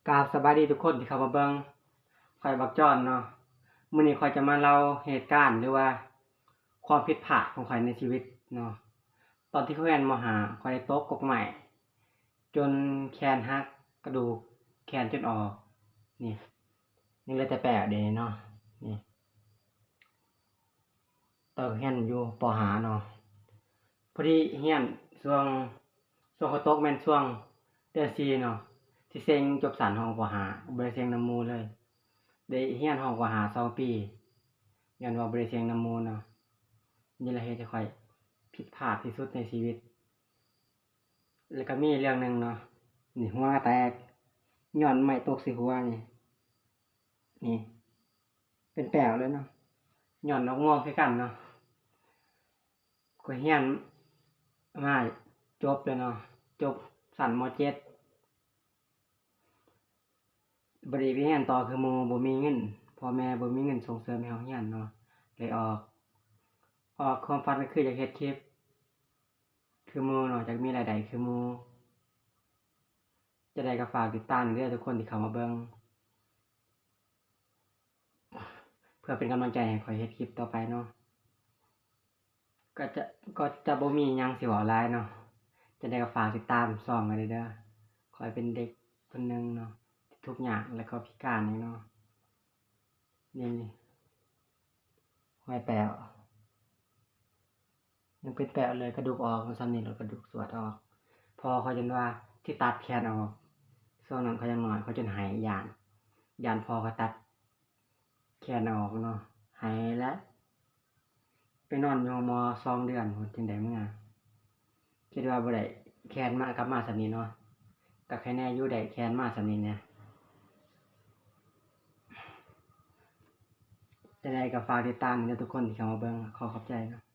ກາບສະບາຍດີທຸກຄົນທີ່ເຂົ້າມາເບິ່ງ ຂ້ອຍບັກຈອນເນາະ. ມື້ນີ້ຂ້ອຍຈະມາເລົ່າເຫດການ ຫຼືວ່າຄວາມຜິດພາດຂອງຂ້ອຍໃນຊີວິດເນາະ. ຕອນທີ່ຂ້ອຍຮຽນ ມໍຫ້າ ຂ້ອຍໄດ້ຕົກກົກໄມ້ຈົນແຂນຫັກ ກະດູກແຂນຈົນອອກ ນີ້ ຍັງເຫຼືອແຕ່ແປ້ວເດເນາະ ນີ້. ຕອນຮຽນຢູ່ ປໍຫ້າ ເນາະ ພໍດີຮຽນຊ່ວງ ຊ່ວງຂ້ອຍຕົກແມ່ນຊ່ວງເດືອນສີ່ເນາະ ຊິເສັງຈົບຊັ້ນຫ້ອງ ປໍຫ້າ ບໍ່ໄດ້ເສັງນຳໝູ່ເລີຍ. ໄດ້ຮຽນຫ້ອງ ປໍຫ້າ ສອງປີ ຍ້ອນວ່າບໍ່ໄດ້ເສັງນຳໝູ່ເນາະ. ນີ້ລະເຮັດໃຫ້ຂ້ອຍຜິດພາດທີ່ສຸດໃນຊີວິດ. ແລ້ວກໍມີເລື່ອງໜຶ່ງເນາະ ນີ້ ຫົວກະແຕກ ຍ້ອນໄມ້ຕົກໃສ່ຫົວນີ້ ນີ້ ເປັນແປ້ວເລີຍເນາະ ຍ້ອນອອກງວງຄືກັນເນາະ. ຂ້ອຍຮຽນມາຈົບແລ້ວເນາະ ຈົບຊັ້ນ ມໍເຈັດ ບໍ່ໄດ້ໄປຮຽນຕໍ່ຄືໝູ່ ບໍ່ມີເງິນ ພໍ່ແມ່ບໍ່ມີເງິນສົ່ງເສີມໃຫ້ເຮົາຮຽນເນາະ ເລີຍອອກ. ອອກ ຄວາມຝັນກໍຄືຢາກເຮັດຄລິບຄືໝູ່ເນາະ ຢາກມີລາຍໄດ້ຄືໝູ່. ຈັ່ງໃດກໍຝາກຕິດຕາມເດີ ທຸກຄົນທີ່ເຂົ້າມາເບິ່ງ ເພື່ອເປັນກຳລັງໃຈໃຫ້ຂ້ອຍເຮັດຄລິບຕໍ່ໄປເນາະ. ກໍຈະ ກໍຈະບໍ່ມີຫຍັງຊິເວົ້າຫຼາຍເນາະ. ຈັ່ງໃດກໍຝາກຕິດຕາມຊ່ອງໄວ້ເດີ. ຂ້ອຍເປັນເດັກຄົນໜຶ່ງເນາະ ທີ່ທຸກຍາກ ແລະກໍພິການນີ້ເນາະ. ນີ້ ຮອຍແປ້ວ ຍັງເປັນແປ້ວເລີຍ ກະດູກອອກສ່ຳນີ້ ແລ້ວກະດູກສວດອອກ. ພໍ່ຂ້ອຍຈົນວ່າຊິຕັດແຂນອອກ. ຊ່ວງນັ້ນຂ້ອຍຍັງນ້ອຍ ຂ້ອຍຈົນໄຫ້ ຢ້ານ ຢ້ານພໍ່ຂ້ອຍຕັດແຂນອອກເນາະ. ໄຫ້ແລ້ວ ໄປນອນຢູ່ໂຮງໝໍສອງເດືອນພຸ້ນ ຈຶ່ງໄດ້ເມືອ. ຄິດວ່າບໍ່ໄດ້ແຂນມາ ກັບມາສ່ຳນີ້ເນາະ. ກໍໃຄແນ່ຢູ່ ໄດ້ແຂນມາສ່ຳນີ້ແນ່. ຈັ່ງໃດກໍຝາກຕິດຕາມເດີ ທຸກຄົນທີ່ເຂົ້າມາເບິ່ງ. ຂໍຂອບໃຈເນາະ.